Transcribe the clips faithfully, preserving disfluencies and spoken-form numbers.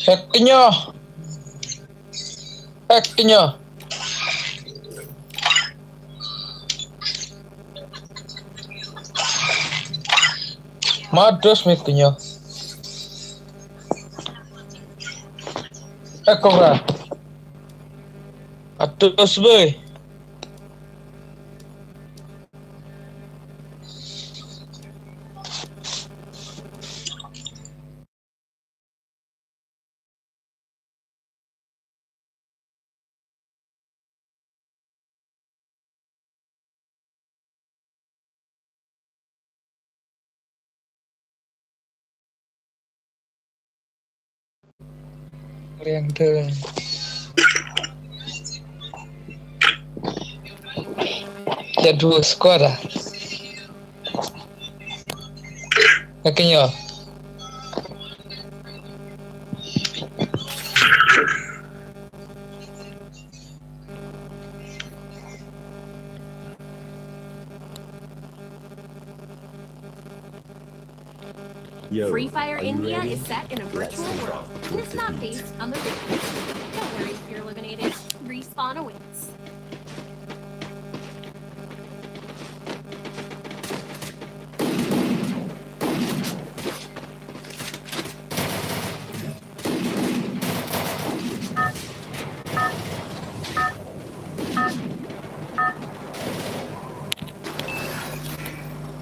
Hek nyo. Hek nyo. Mados mi kunyo. Hek kobra. Atus boy. Riang tu. Ya dua squad ah. Akinyo. Free Fire India is set in a virtual world. It's not based on the real world. Don't worry, if you're eliminated, respawn awaits.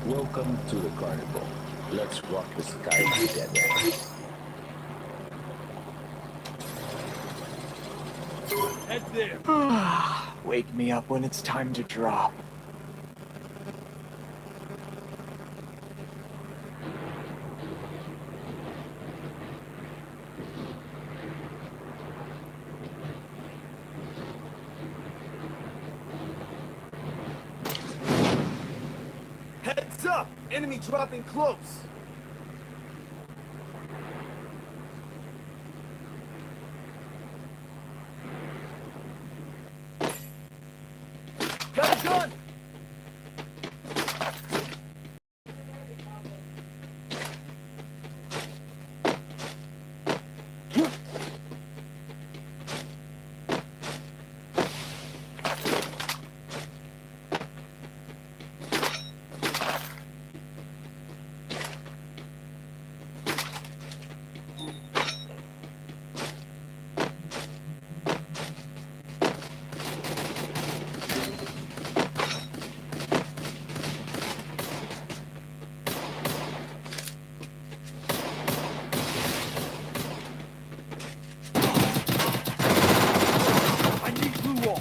Welcome to the carnival. Let's rock the sky together. Head there. Wake me up when it's time to drop. Heads up! Enemy dropping close! Got a gun! I need blue wall.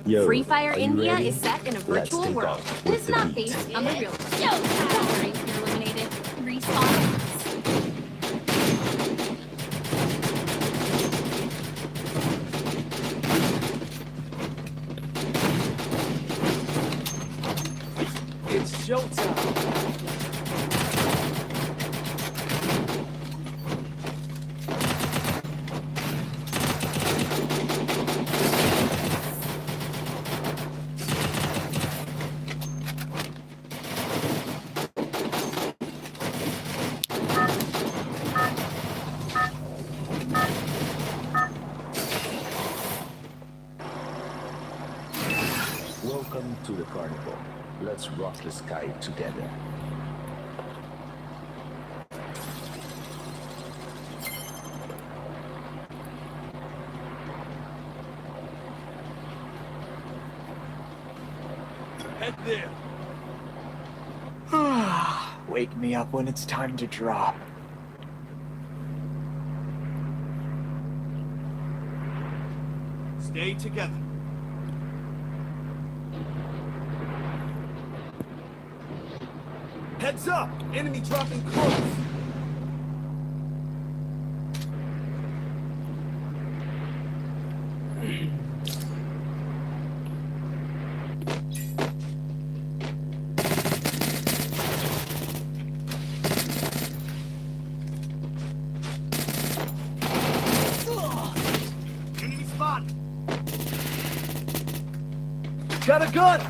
Yo, Free Fire India is set in a virtual world. It is not based on the real world. Don't worry, you're eliminated. Respawn. It's showtime. Welcome to the carnival. Let's rock the sky together. Head there. Wake me up when it's time to drop. Stay together. Heads up! Enemy dropping close! Enemy spotted! Got a gun!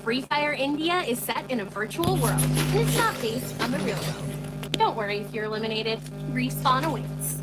Free Fire India is set in a virtual world, and it's not based on the real world. Don't worry if you're eliminated. Respawn awaits.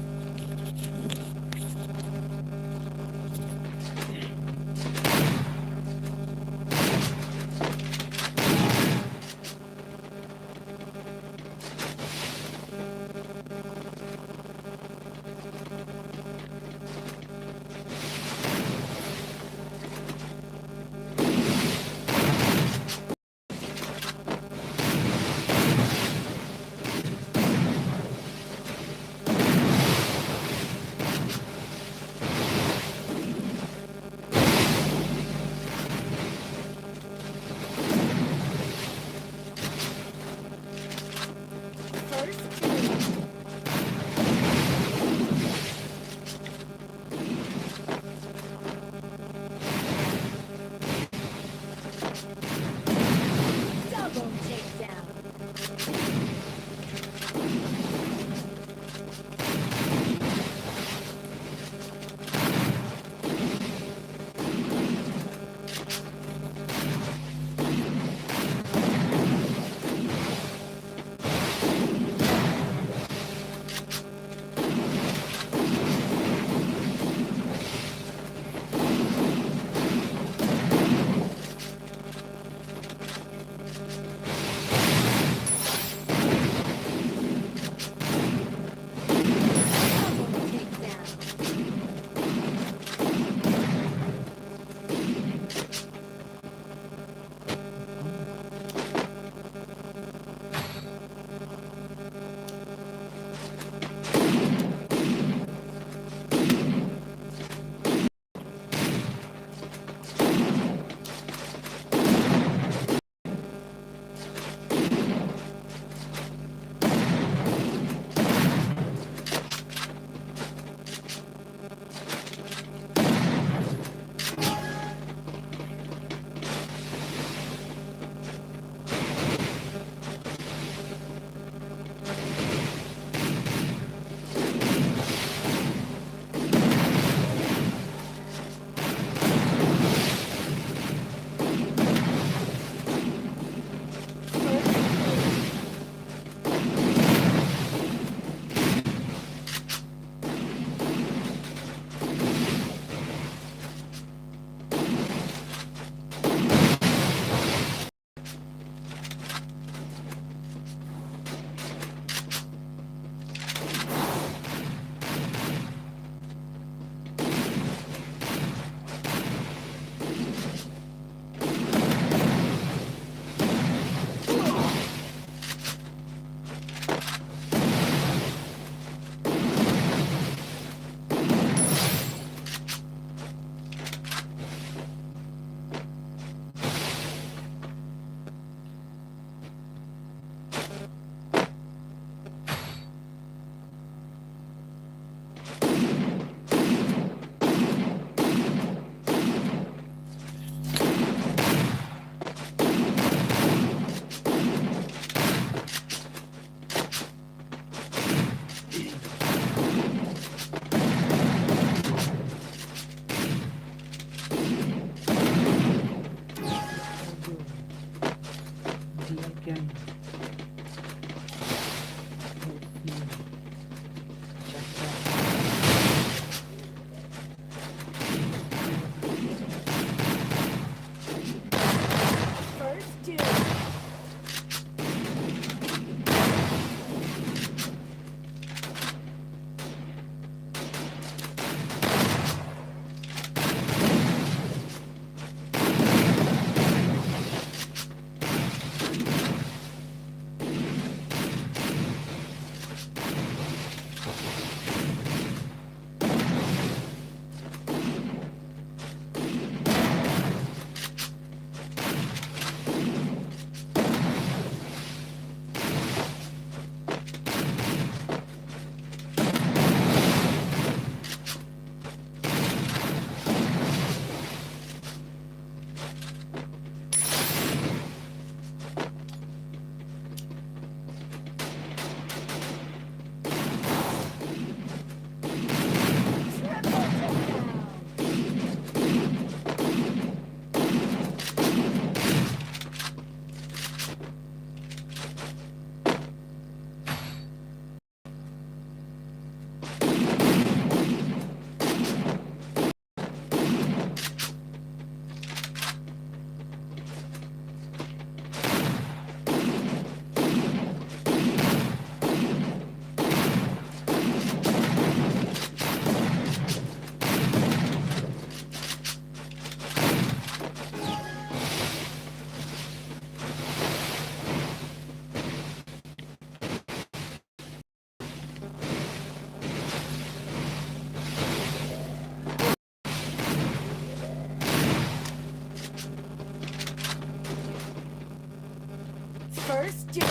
First doom.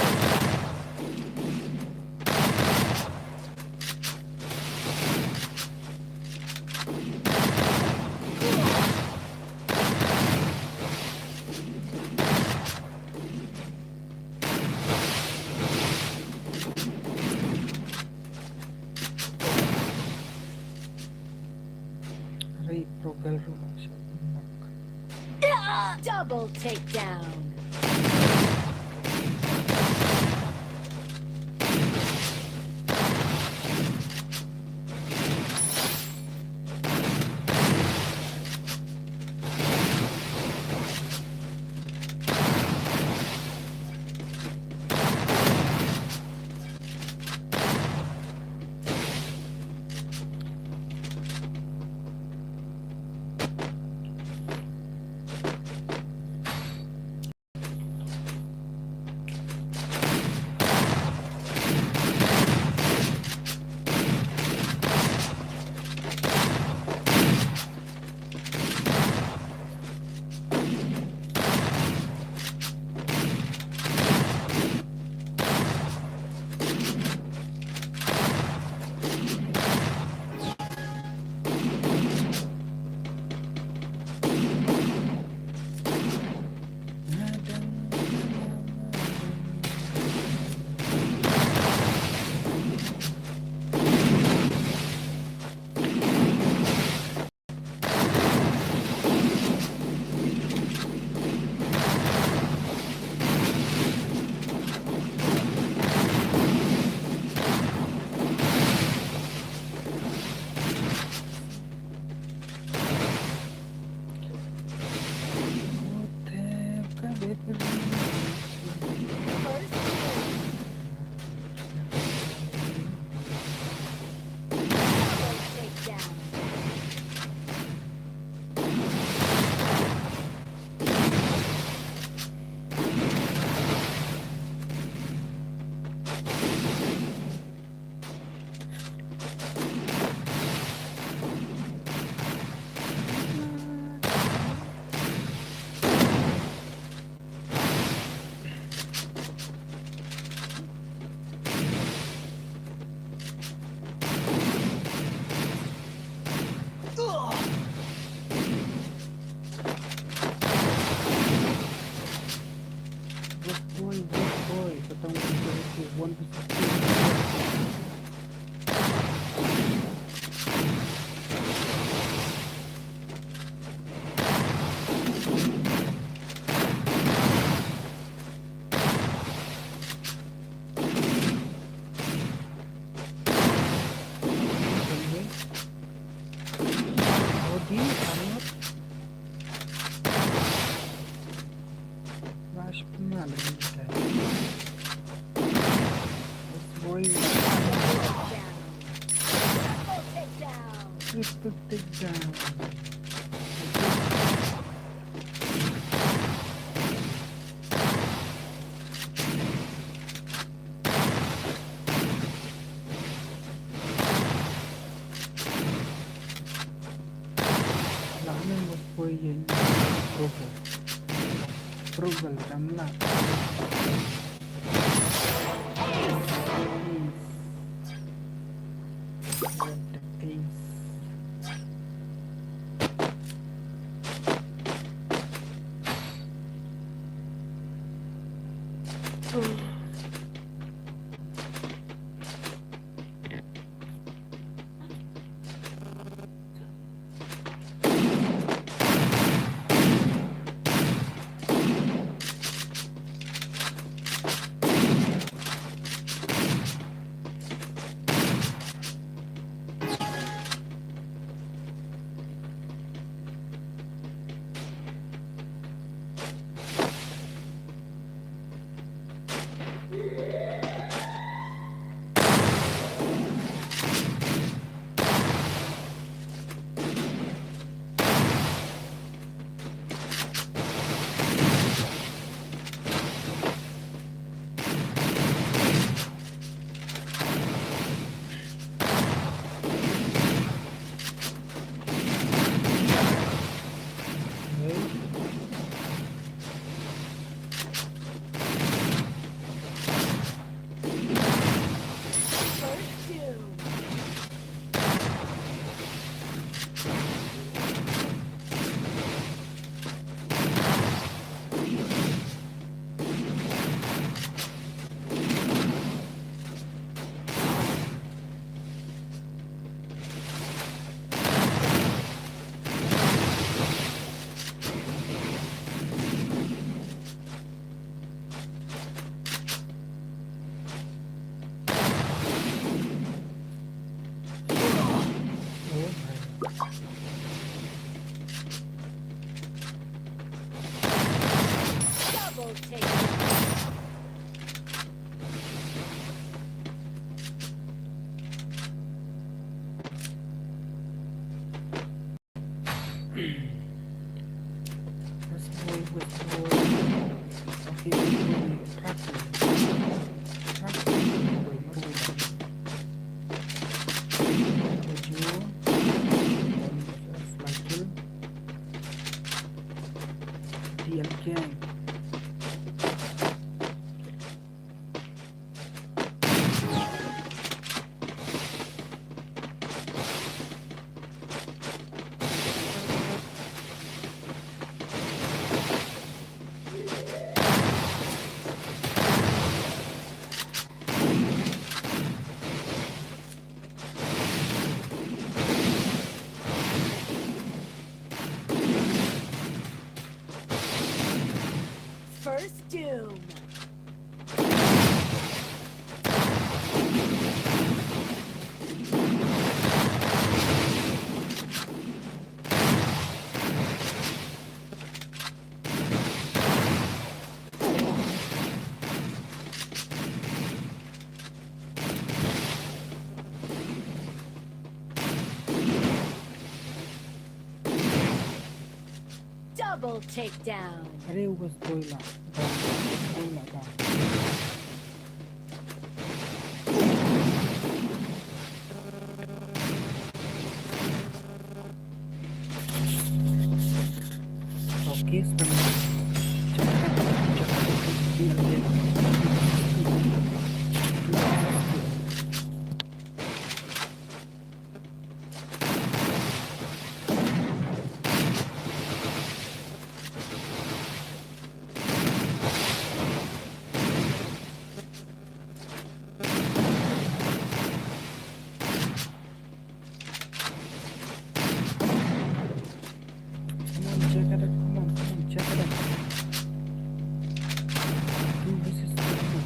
Double takedown. Boy, boy, boy, katang one fifty, one fifty. Rush pynah lagi, guys. Let's go. Triple takedown. Lah, men was poi yen. Frugal. Frugal, kam lah. What the ace. Double take. West boy, west boy. Okay, west boy. Trust me. Trust me, west boy. West boy. West boy. Michael. D L K. First Doom. Double takedown. Are u west boy la down, west boy la down. Okay, sekarang check, check, check, check. Come on, check it out. Come on, come on, check it out. Dude, this is so cool.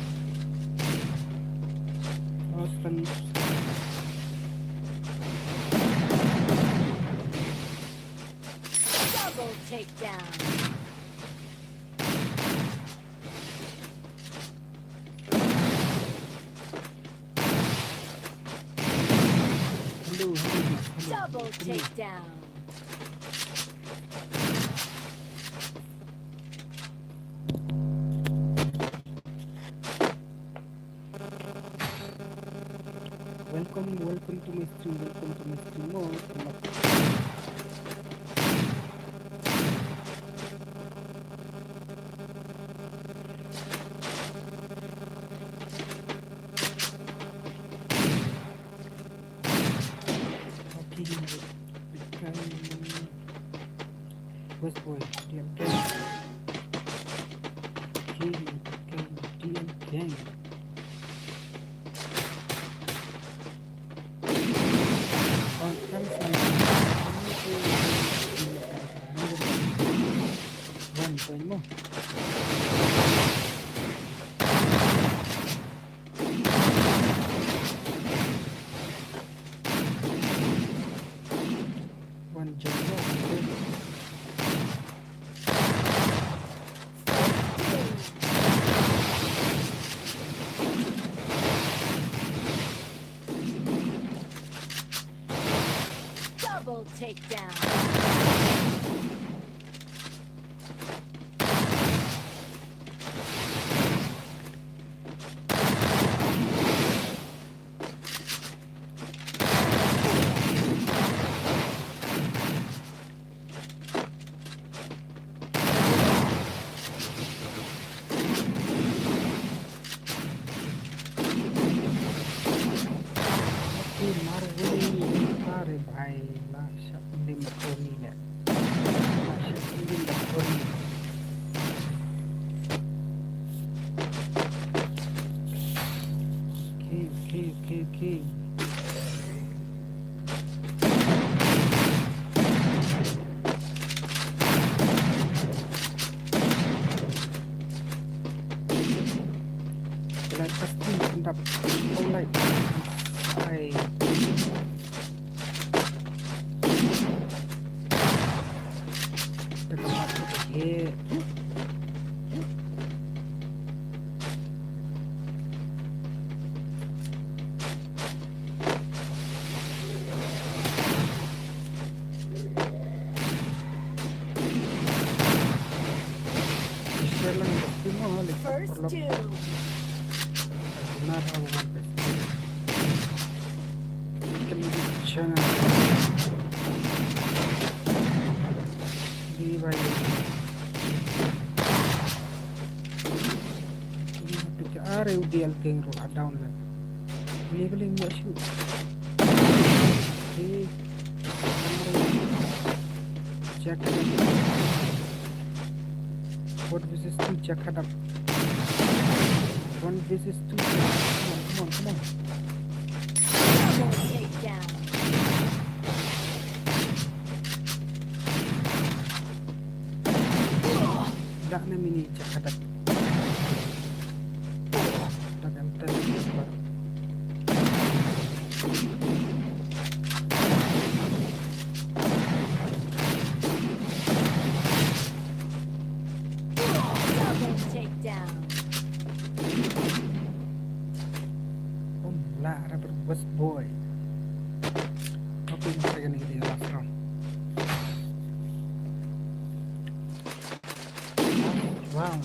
Austin. Double takedown. Hello, hello, hello. Double takedown. Welcome, welcome to my stream, welcome to my stream. Oh, okay, west boy, D M K. Okay, D M K. Double takedown. Marwei, are bhai, la shah lim da koni ne. La shah lim da koni. Okay, okay, okay, okay. Like pasti pendap online. Ai. First two. Doesn't matter how one person. Can you channel? Di ba ye. Ini pika are udial keng ro a down le. Ini beli nggak sih. Di Jack. One versus two, Jack, head up. One versus two, Jack. Come on, come on, come on. Double takedown. Dak na mini, Jack, head up. Dak em ten. Double takedown. Um, la, rubber West boy. Okay, masih ada lagi last round. Last round.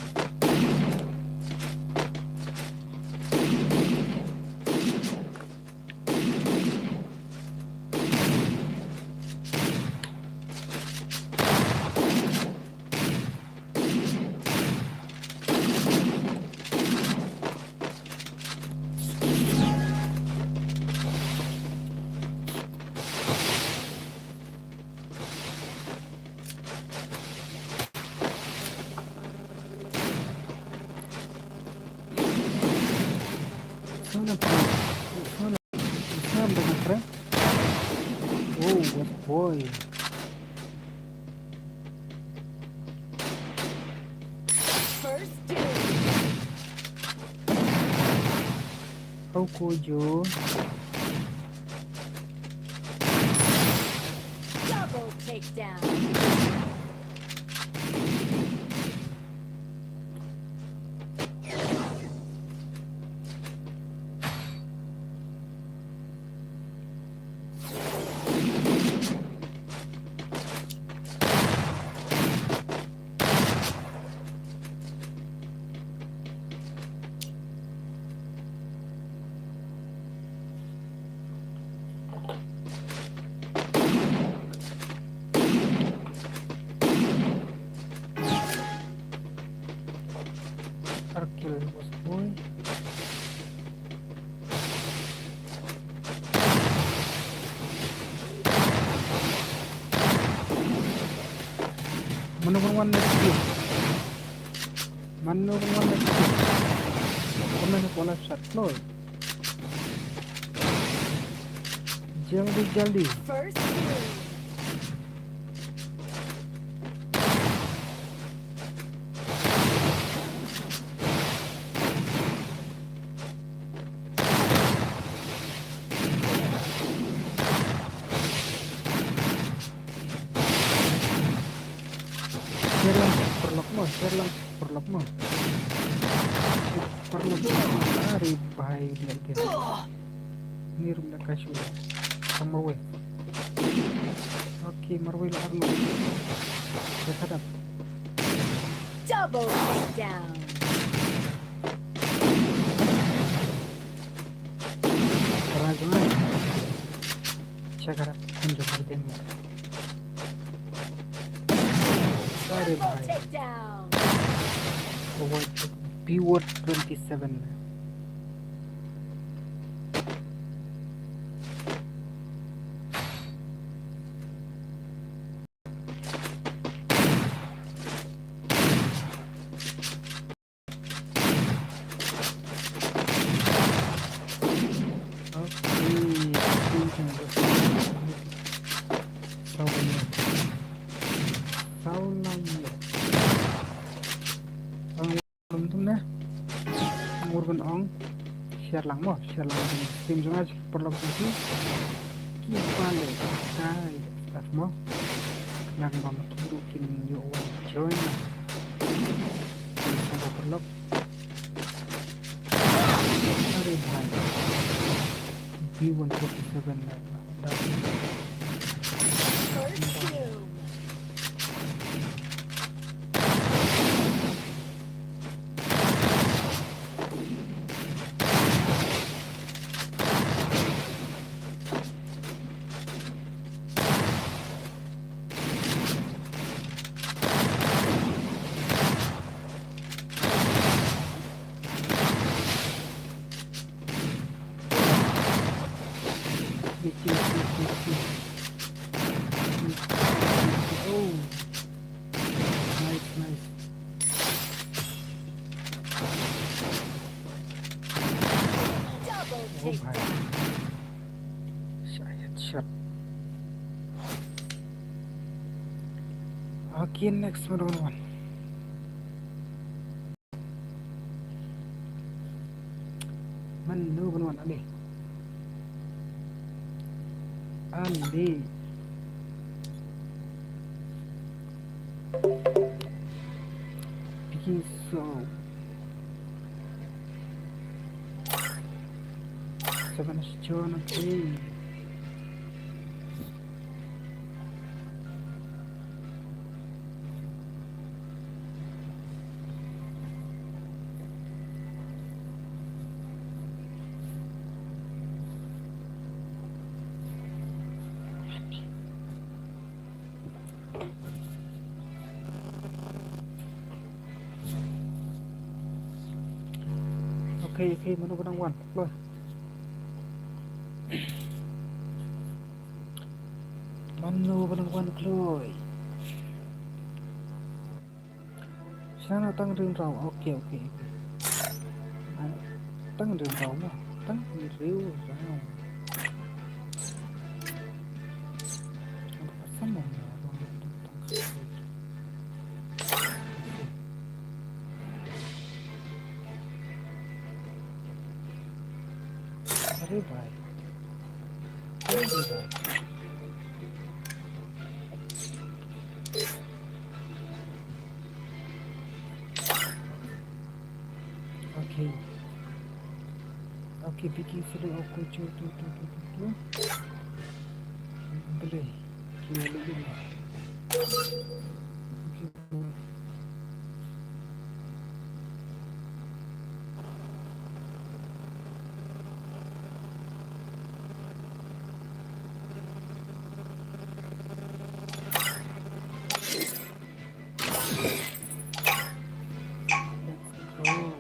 Sana, sana, sana, sana, friend. Oh, what boy. First down. How could you? Double takedown. Arkil bos boy. Mano ban wan next game? Mano ban wan next game? Comment ko la chat lo. Jaldi, jaldi. First kill. Share lang paralok mo, share lang paralok mo. Paralok mo, ari bhai dia ke. Ni rum da ka shu. Ka marwei. Okay, marwei la arno. Ka khadap. Double takedown. Check it out. Sorry, bhai. Double takedown. B word twenty-seven. Okay, I think I'm just Saw lang ïa. Saw lang ïa. Ang tum ne. Ngur ban ong. Share lang mo, share lang mo. Stream jong nga paralok jong ki. Ki pale. Kai. Stuff mo. Nang ba ma ki ruh kin ïoh wan join. Ki paralok. Are bhai. B one forty-seven na. First kill. Okay, next, mano ban wan? Mano ban wan, ale? Ale. Picking soap. Sa ban sa jon, okay. Okay, okay, mano ba dang wan, Kloi? Mano ba dang wan, Kloi? Shano tang rynrau. Okay, okay, okay. Ah, tang rynrau mo. Tang rynrau. Ano ka sa mo? Are bhai. Are bhai. Okay. Okay, picking soap, okay, chu, chu, chu. Boleh. Boleh, boleh. Okay.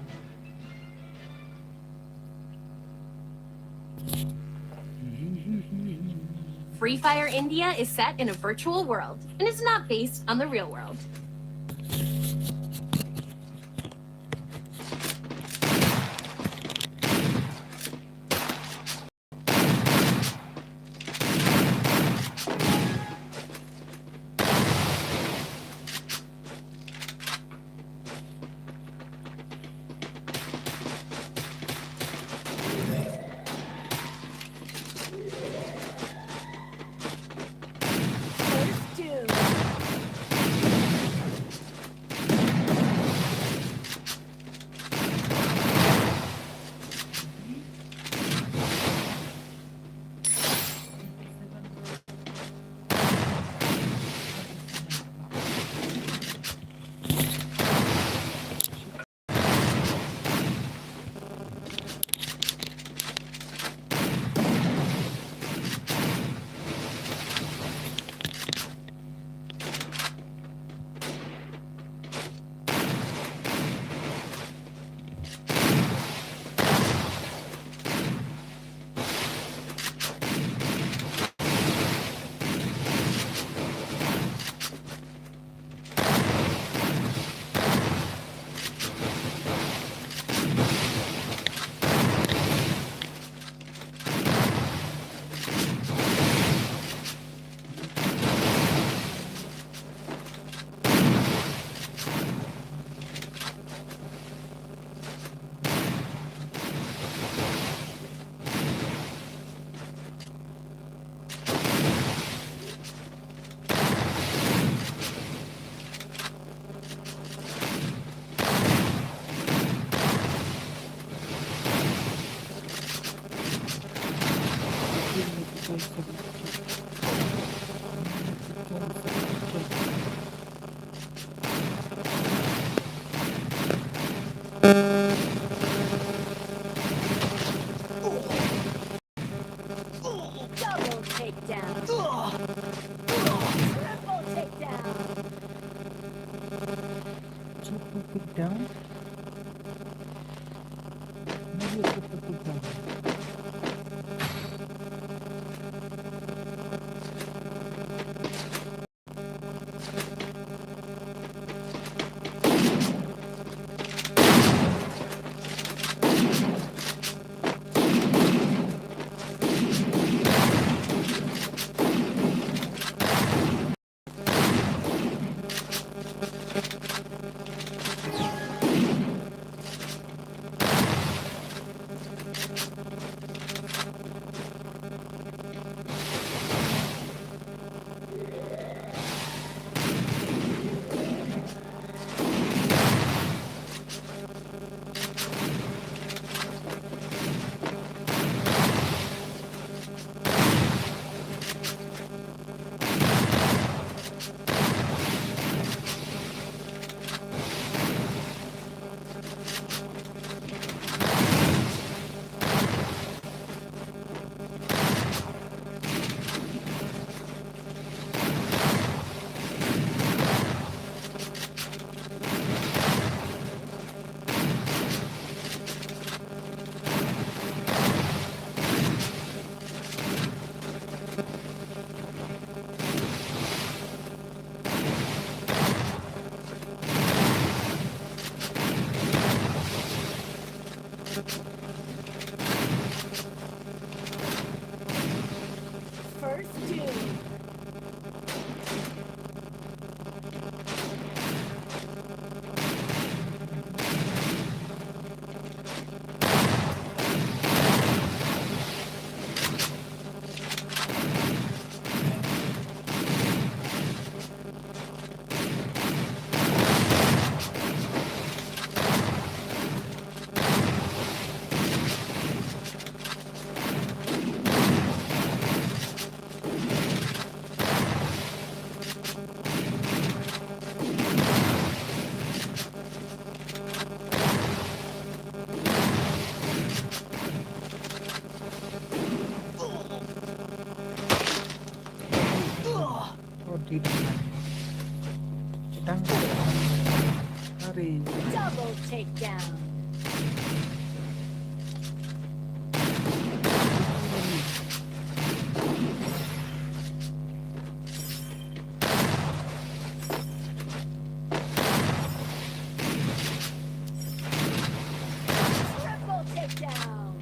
Free Fire India is set in a virtual world and is not based on the real world. Double takedown. Triple takedown. Triple takedown. Maybe a triple takedown. Oh, di dang. Dang. Hari. Double takedown. Triple takedown.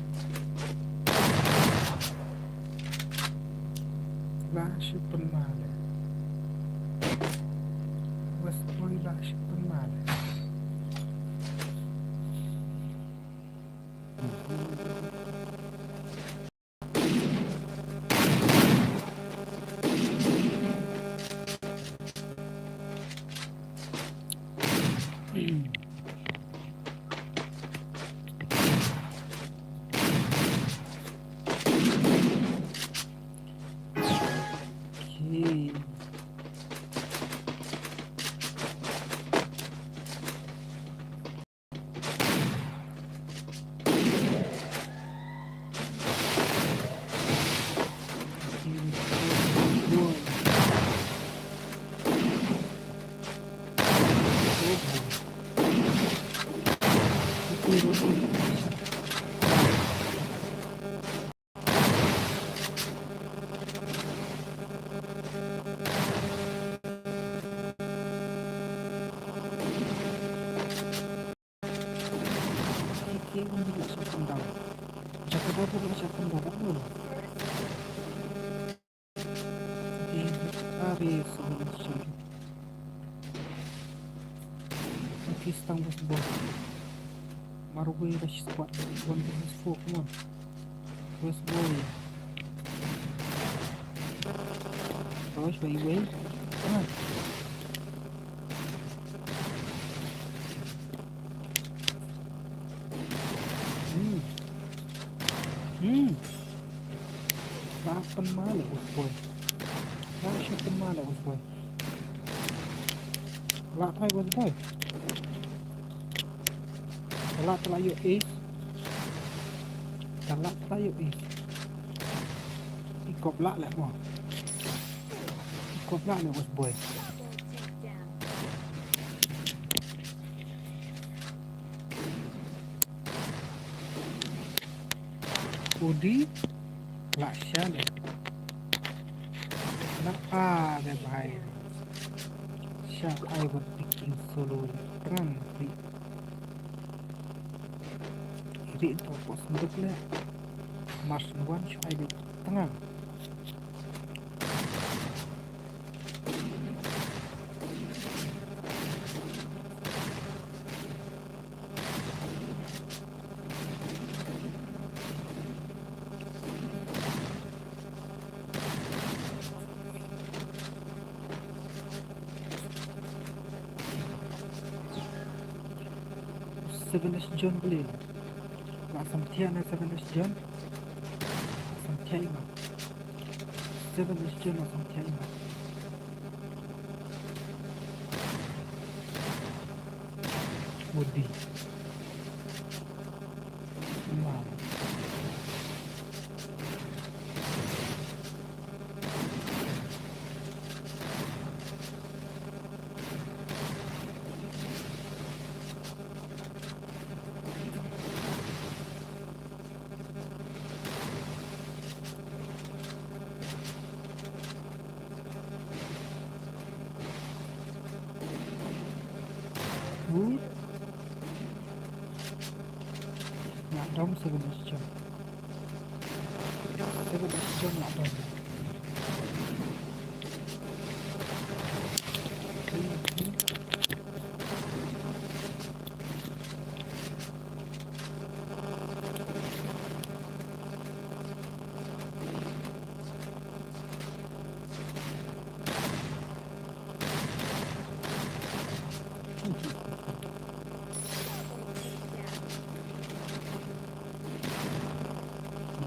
Lah shi pynmale. West Boy lah shi pynmale. Okay. Are seven seven. Focus tang West Boy. Marwei rush squad. One versus four, come on. West Boy. Rush, wei, wei. Come on. Hmm. Hmm. Lah pynmale West Boy. Lah shi pynmale West Boy. Lah trai West Boy. Lah trai ïoh ace. Lah trai ïoh ace. I kop lah leh mo. I kop lah leh West Boy. Udi lah sha de. Lah a de bhai. Sha ai bad picking solo. Tang ri. Ri to pos muduk le. Mas nuan sha ai de. Tang. Seven S John beli. Lah samthiah na Seven S John. Samthiah ima. Seven S John lah samthiah ima. Udi. Wow. Ui. Nyak dom Seven S John. Seven S John nyak dom.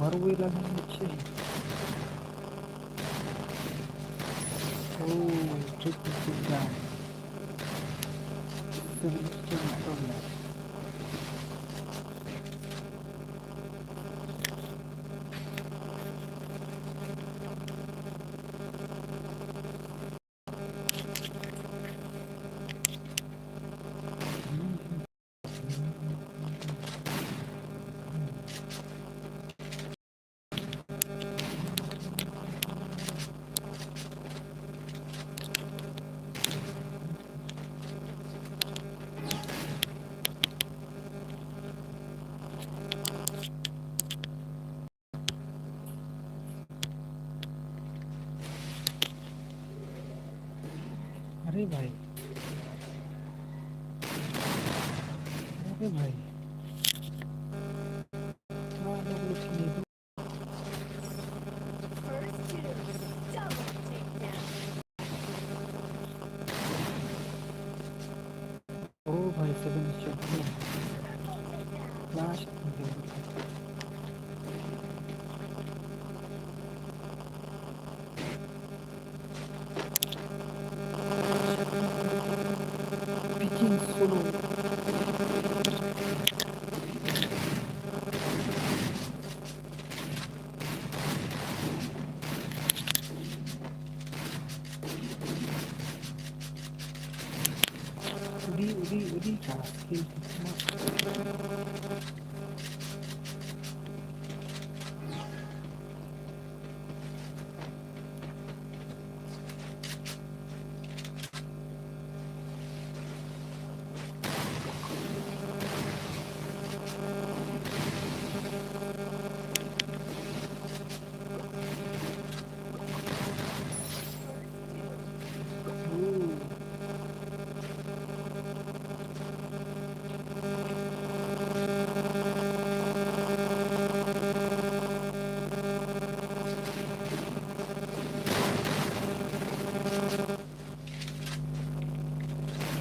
Marwei la hang mut shi. Oh, triple kill down. Seven kill na dom na. अरे भाई, अरे भाई, क्या लोग लूट के ले गए? ओ भाई, सेवन स्टार। लास्ट। Picking solo. Udi, udi, udi, ka skill.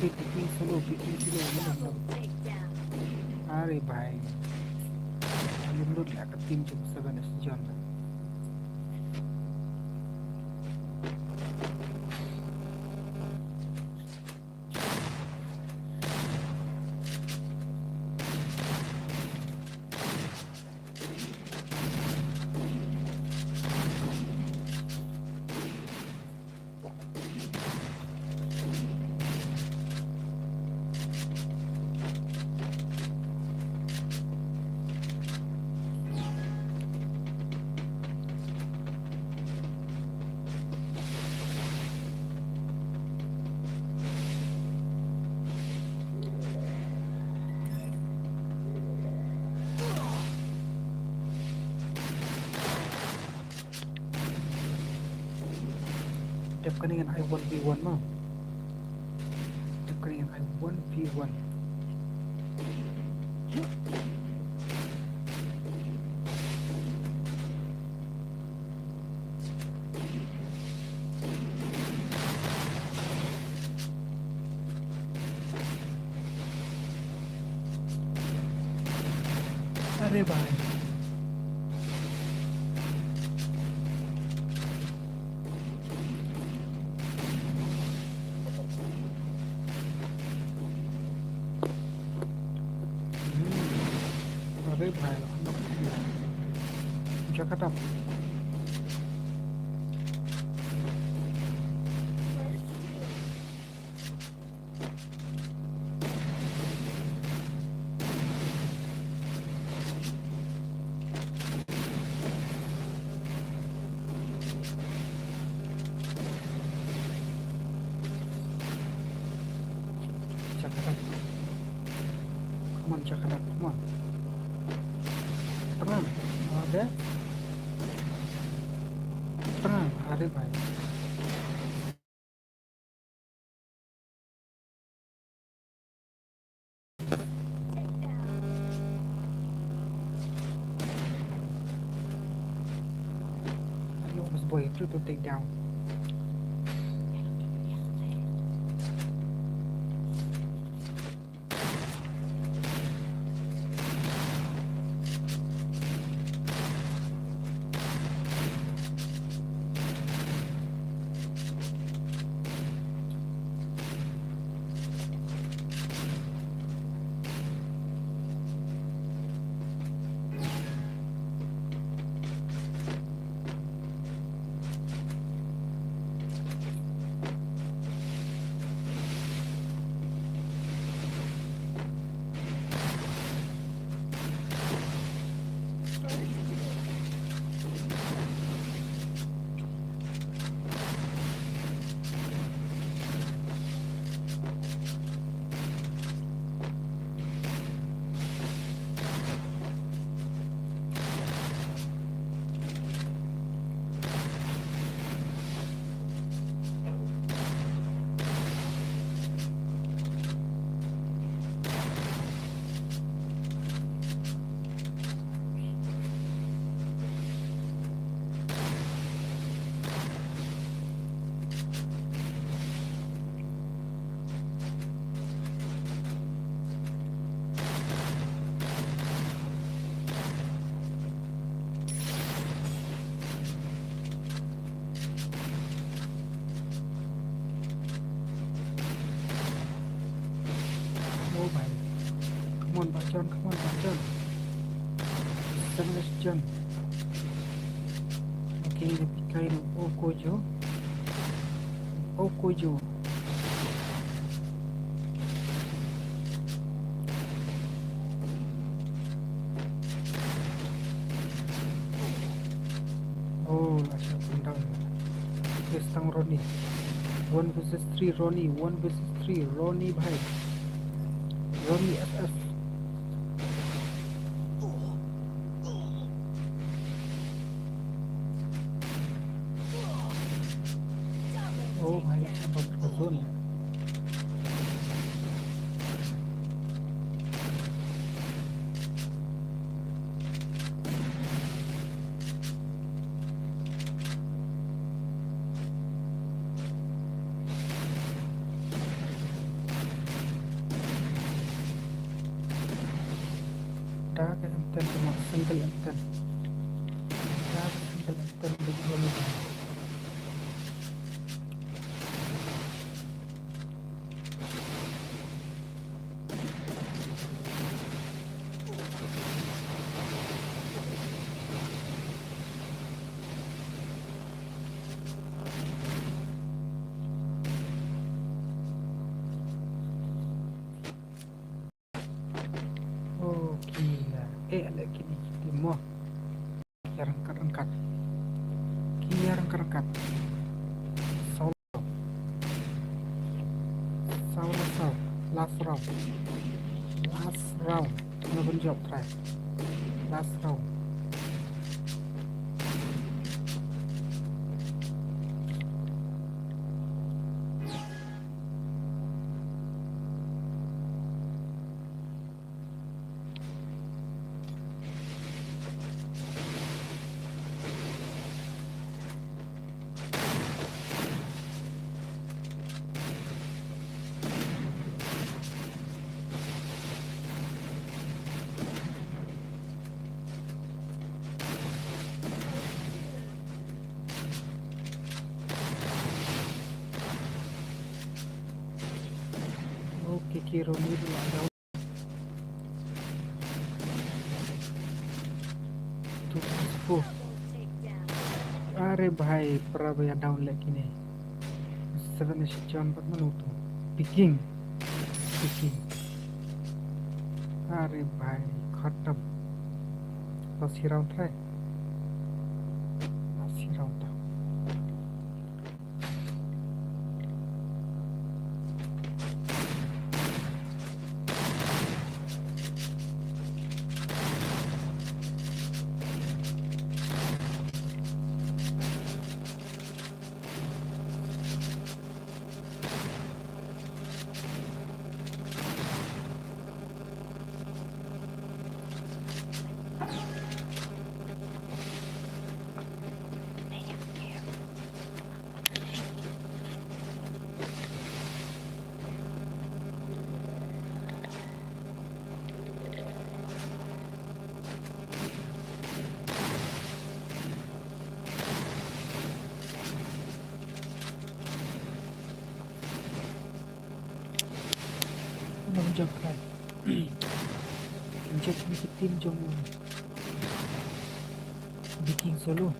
Picking solo, picking solo. अरे भाई, ये लोग क्या करते हैं जब सगन से जानता। Dep kane ngan ai one v one mo. Dep kane ngan ai one v one. अरे भाई। Hmm. अरे भाई, जगह। Come on, Jakarta, come on. Come on, ada. Come on, ada, bhai. Ayo, Mas Boy, triple takedown. John, come on, John. Seven John. Okay, the Pikachu. Okojo. Okojo. Oh, la shot down. Yes, tang Ronnie. One versus three, Ronnie. One versus three, Ronnie bhai. Ronnie S S. Oh bhai, la shot down. Da ka M ten, ka single M ten. Da ka single M ten, da ka M ten. Okay, eh, leh kine ki team mo. Ki ïa ryngkat ryngkat. Ki ïa ryngkat ryngkat. Saw la saw. Saw la saw. Last round. Last round. Ngan jop try. Last round. Okay, ki Ronnie ruh la down. Two plus four. Are bhai, para ba ïa down leh kine. Seven is John, bad mano tu? Picking. Picking. Are bhai, khatam. Last round try. Last round try. Nang jump kan. Jump ni team jong Viking solo.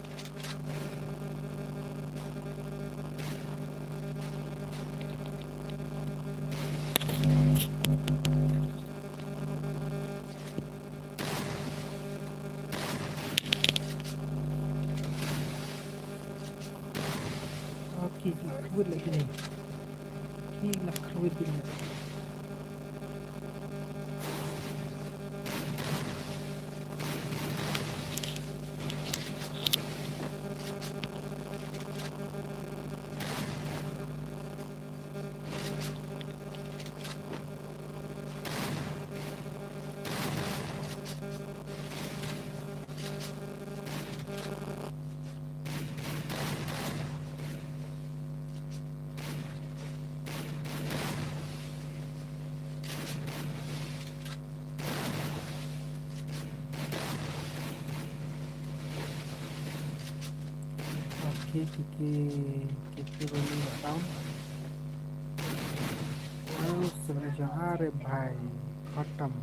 Okay, good lagi ni. Ki la khrwit beit. Okay, okay, okay, okay, rolling down. Oh, sebenarnya are bhai, khatam.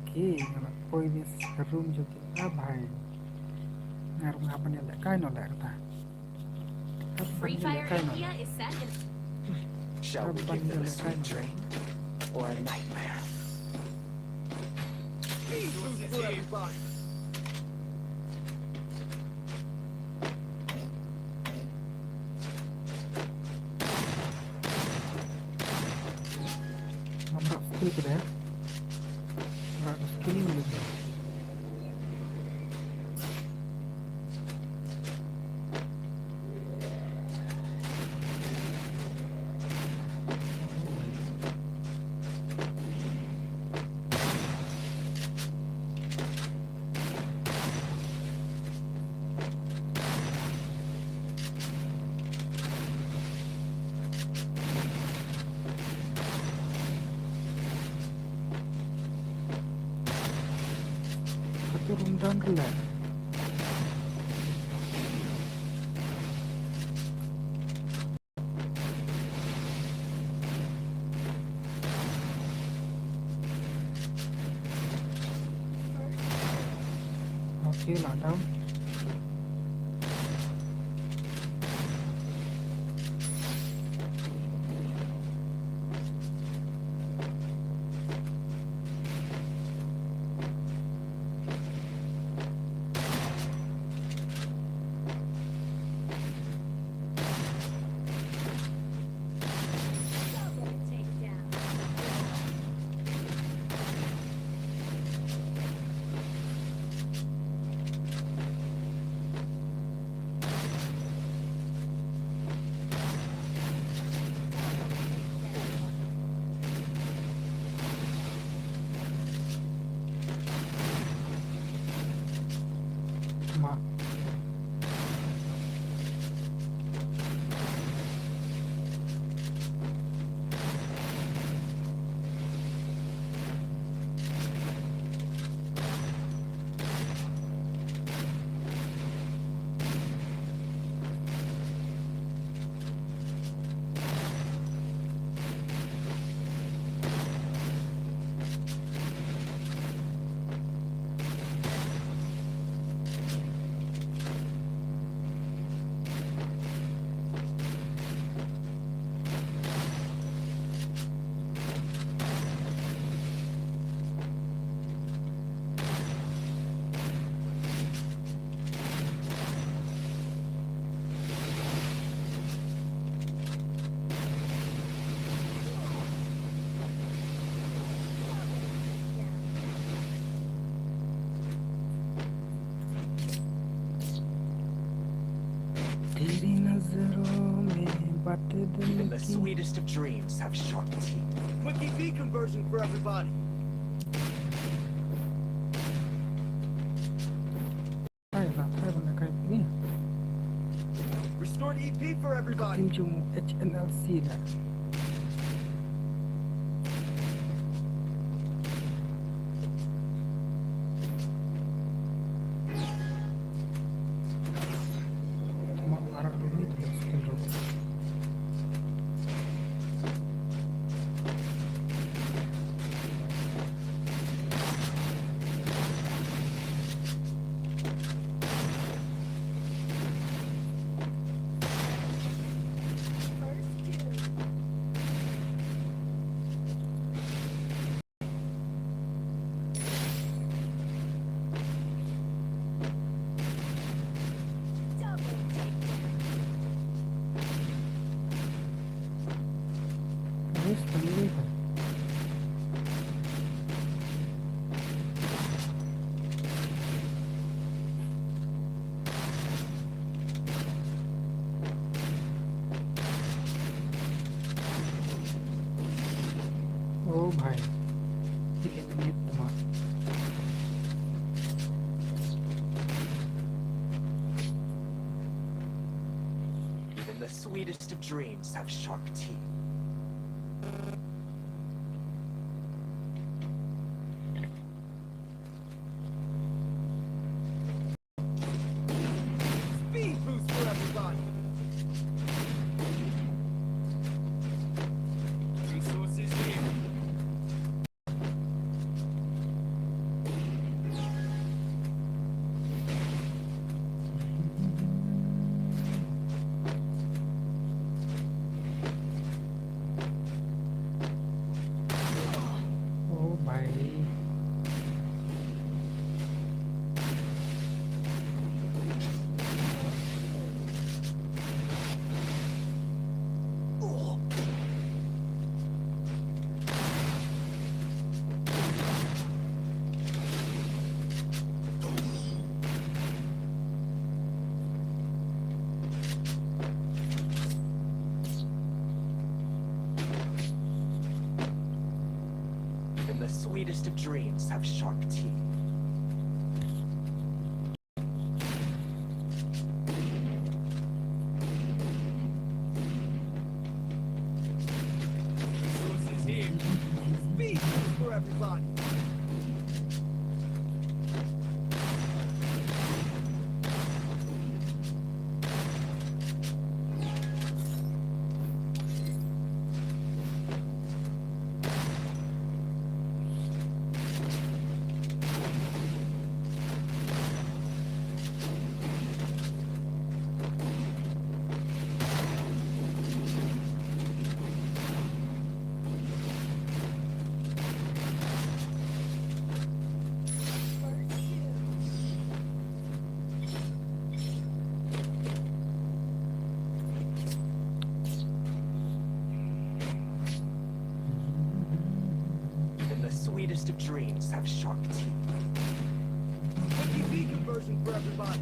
Okay, nga la poi ne sa room jong ki. Ah, bhai. Nga ruh nga ban ïalehkai noh leh kata. Free Fire India is set in. Shall we give them a sweet dream or a nightmare? Nampak skill ke dah. Nampak skill ni. Katu rundan kala. Okay, lah down. Even the sweetest of dreams have sharp teeth. Quick E P conversion for everybody. Hai, la thai ban kai ni. Restored E P for everybody. Team jong H N L C la. Oh bhai. Eliminate the monster. Even the sweetest of dreams have sharp teeth. Sweetest of dreams have shark teeth. Resources here. Feast for everybody. And the sweetest of dreams have shark teeth. Mickey V conversion for everybody.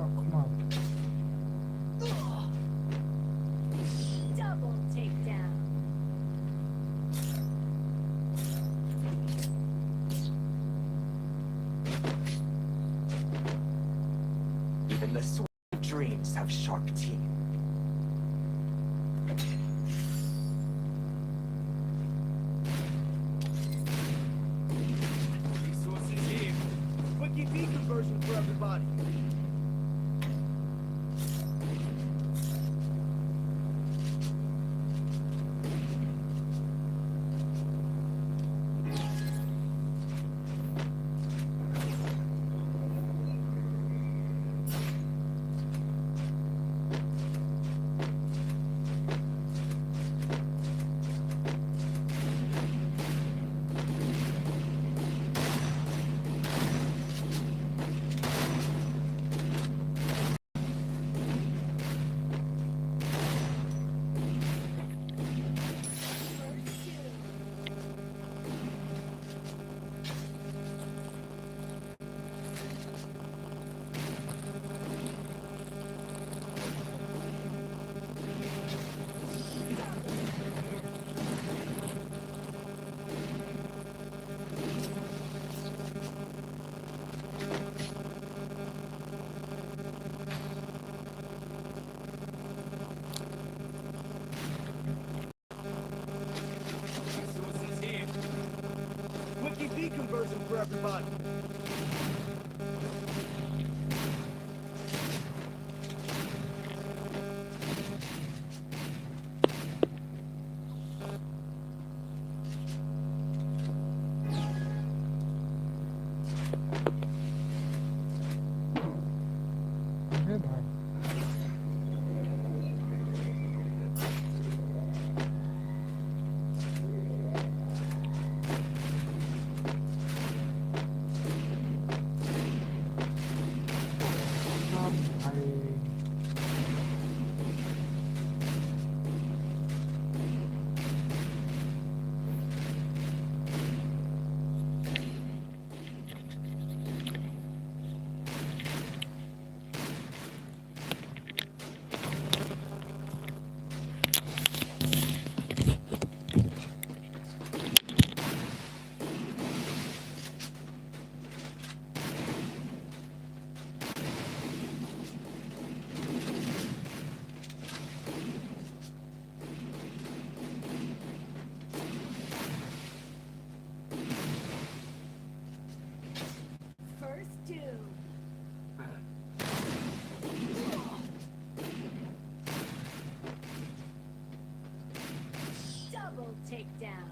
Fuck, man. Double takedown. Even the sweet dreams have shark teeth. Resources here. Quick E V conversion for everybody. Down.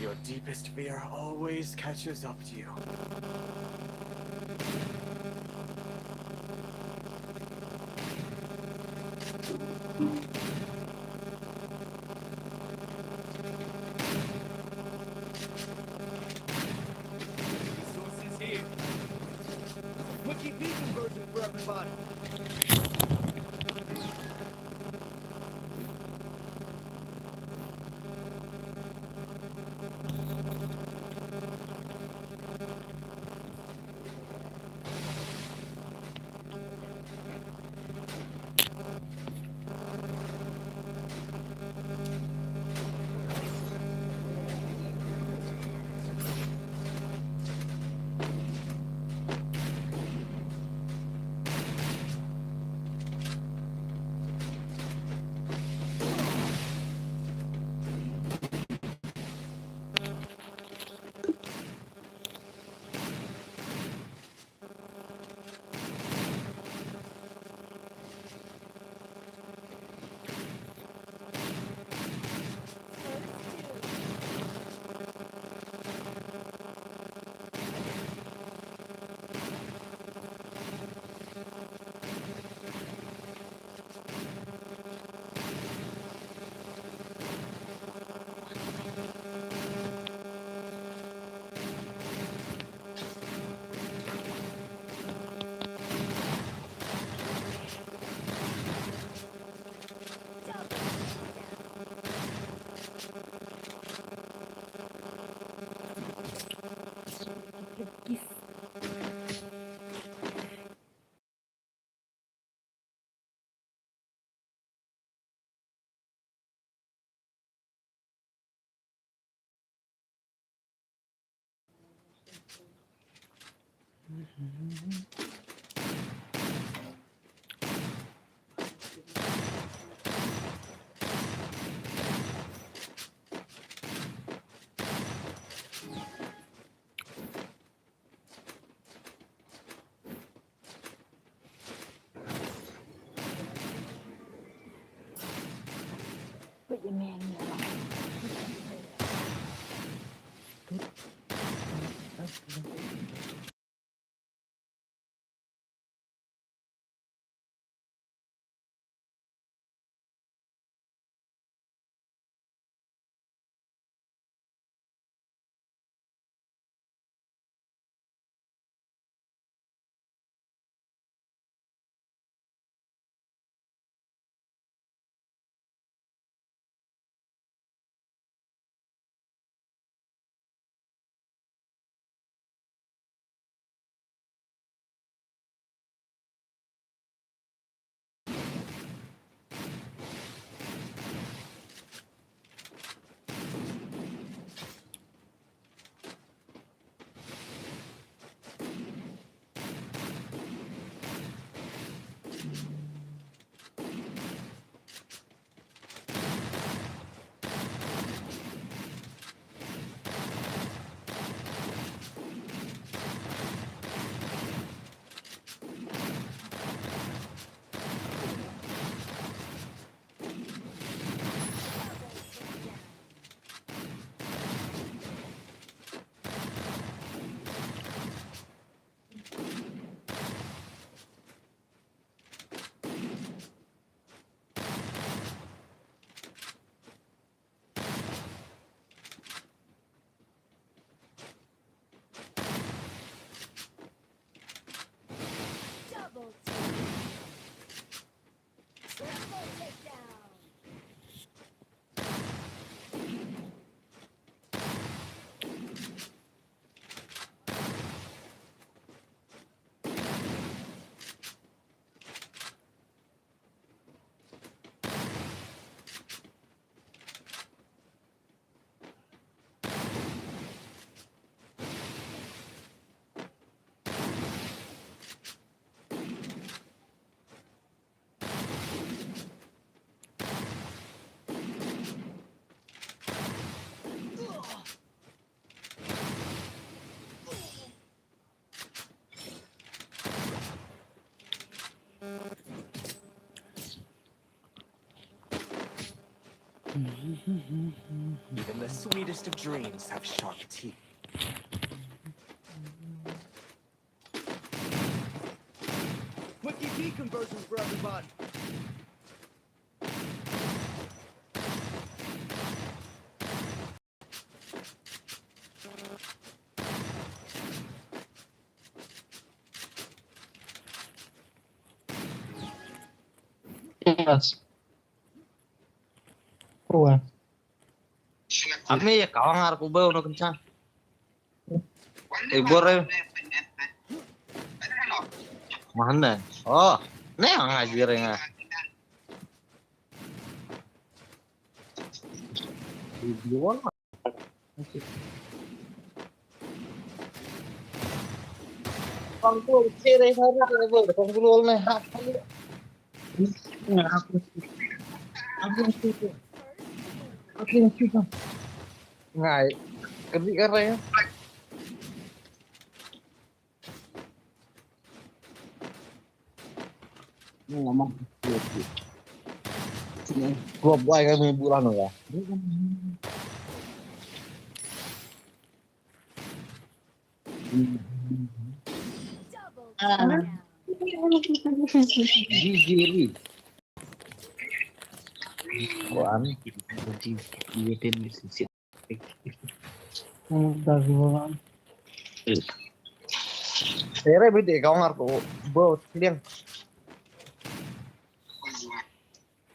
Your deepest fear always catches up to you. Resources here. Wiki V conversion for everybody. Even the sweetest of dreams have sharp teeth. Quickie V conversion for everybody. Yes. Kuat. Ami ya kawang ar kuba uno kencang. Tibur eh. Mana? Oh, ne yang ngajir nga. Kong tu chere hari tu bol kong gulol ne ha. Ngai kedi kare. Gua buai kami bulan ya. Gigi. Kuan. Iya, dia mesti. Tere bidi kau ngar ko bo sliang.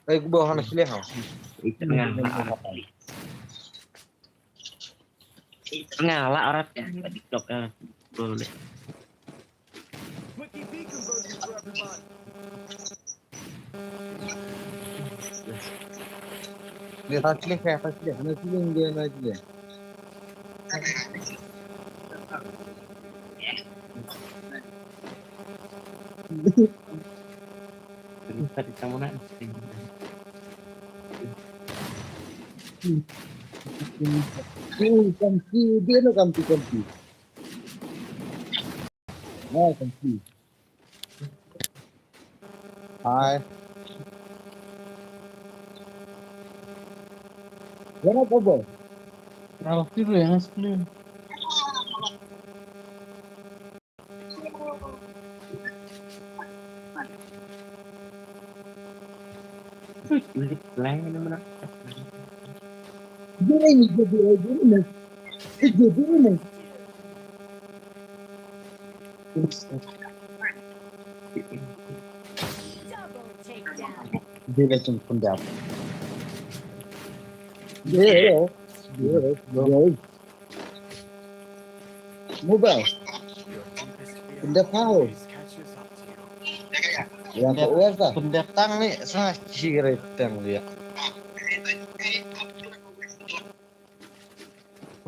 Eh, bo hana sliang. Nga la orat ya di TikTok ya. Boleh. Dia tak sliang, dia tak sliang, dia sliang, dia tak sliang. Tadi kamu nak. Kampi, dia nak kampi, kampi. Oh, kampi. Hai. Mana kau? Kalau tidur ya, screen. Dia dah jemput dah. Dia, dia, dia. Mobile. Pyndiap hau. Yang ko wer ta. Pyndiap tang ni, sa chire tang dia.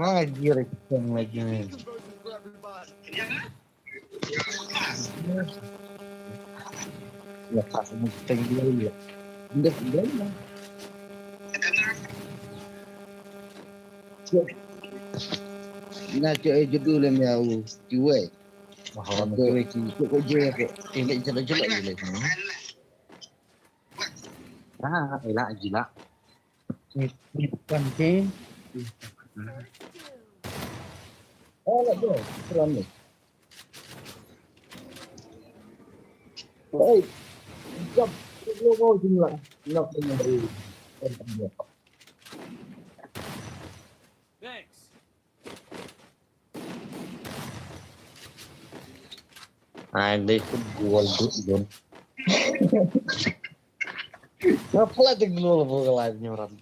Nga jire tang lagi ni. Ya, pas mo tang dia. Pyndiap, pyndiap. Na cho e judu le mya u kiwe. Mahon kiwe ki ko ko je ko. Ile jelo jelo ile. Ah, ila jila. Kan ke. Oh, la do. Keren ni. Hey. Jump. Lo mo jumlah. Nak ni. Thanks. Ai, dei kut gol duk dun. Ngapa lah dek gol bu kelai nyoran.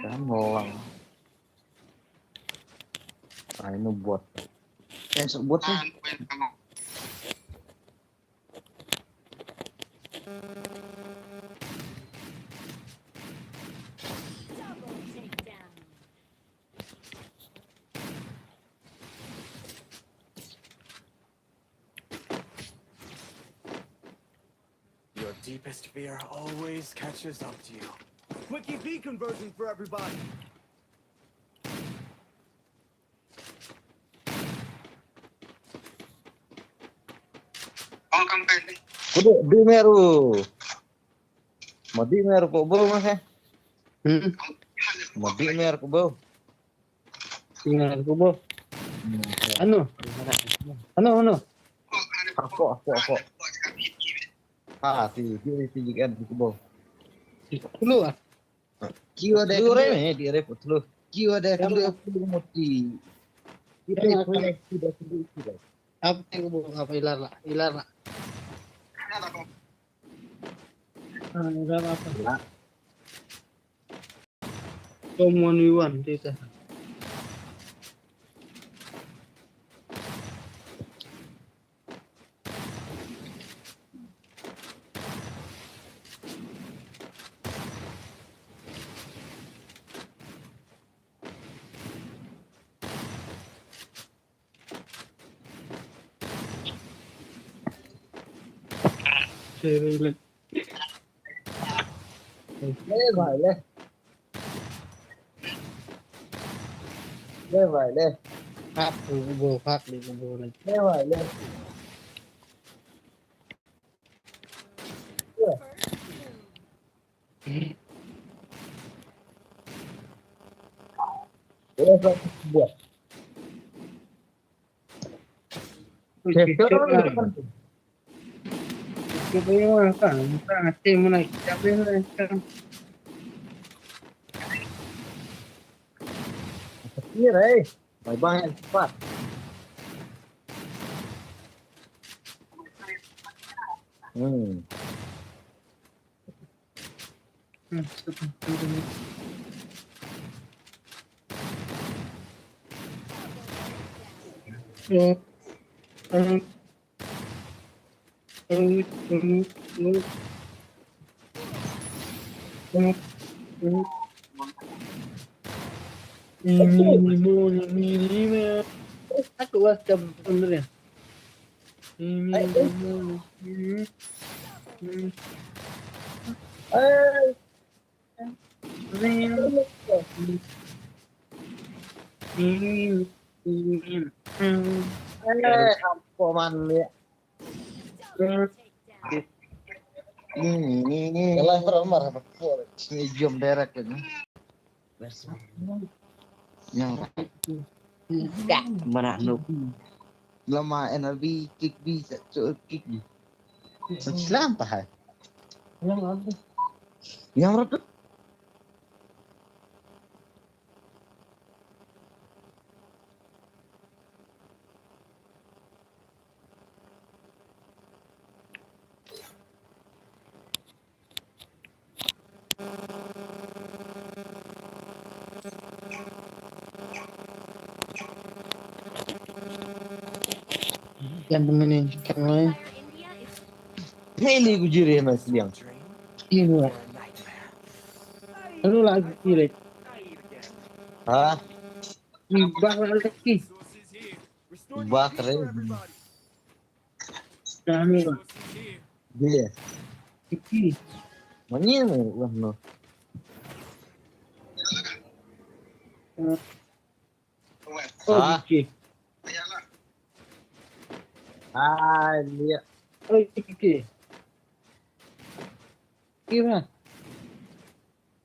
Kan molang. Ai, nu buat. Eh, sok buat ni. Your deepest fear always catches up to you. Quickie V conversion for everybody. Kudu di meru. Modi mer ko bo ma he. Hmm. Modi mer ko bo. Mer ko bo. Hmm. Ano? Ano, ano? Ako, ako, ako. Ha, ti, ti, ti, ti, kan, ti, ko bo. Sepuluh ah. Kiwa de. Sepuluh re, eh, di re sepuluh. Kiwa de, kan, sepuluh moti. Kita punya, kita, kita, kita. Apa yang ko bo, apa ilar lah, ilar lah. Ah, ilar apa? Ilar. Come one v one, dito. Le bhai le. Le bhai le. Phak, u bo, phak, le u bo le. Le bhai le. Mai bang yang cepat. Hmm. Aku was jump under there. Eh, hampo man le. Ni, ni, ni. Yalah, para mar apa? Ni jom direct ni. Yang mana nuk? Lama N R B kick bi, kick bi. Slam ta hai. Yang apa? Yang apa? Kan temenin kan, oi. Hei, li ku jiri na siliang. Ini lah. Lalu lagi kiri. Ha? Ni bak lagi. Bak re. Kami lah. Dia. Kiki. Mana ni, wah, no. Eh. Oh, ah. Kiki. Ah, dia. Oh, Kiki. Kira.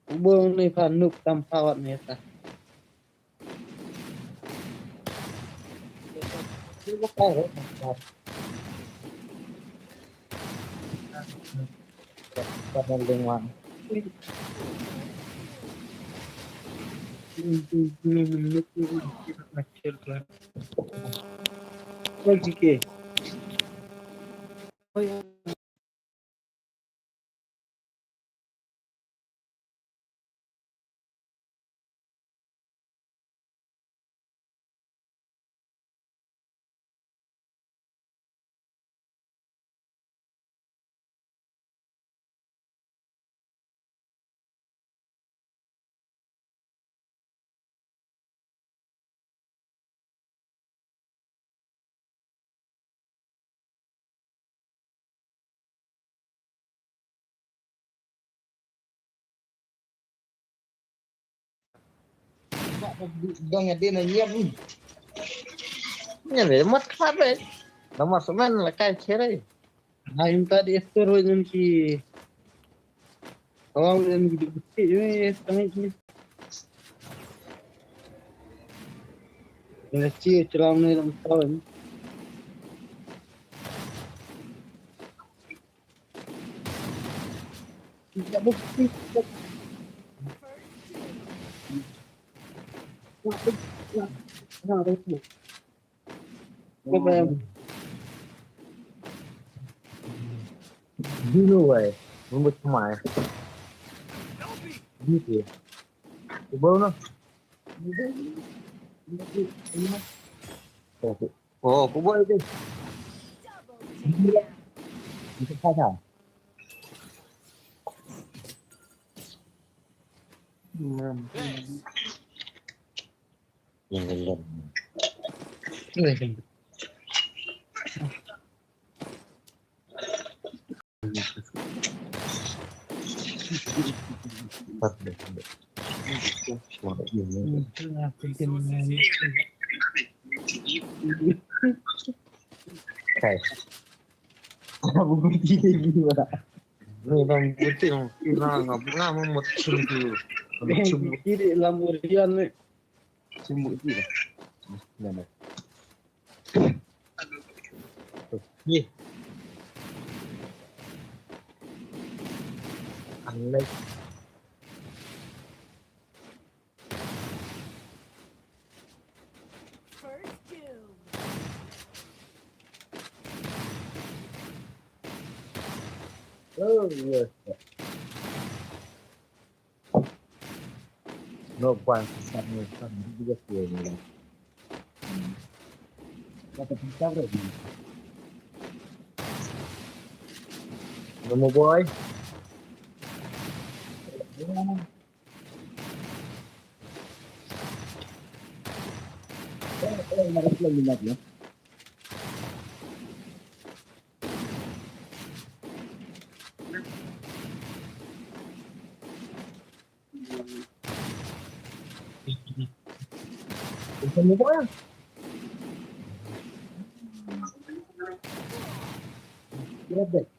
Ubo ni pha nuk tam pawat ni ta. Dong ya din na nyiam. Nyan le mat khat le. Namar semen la kai chere. Hai, minta di atur wajib ki. Kawang yang gede-gede ini, setengah ini. Yang kecil, celang ni, dalam tahun. Tidak bukti. Nah, nah, nah, nah. Dino wai, rumbut kemai. Gitu. Coba no. Oh, oh, coba itu. Itu saja. Yang gelap. Hai. Buku tiga dua. Ni bang putih bang. Nah, ngap ngap mau cuma tu. Cuma kiri lamurian ni. Cuma tu. Mana? Ye. Alai. First kill. Oh, yes. No point. No more boy. Grab that.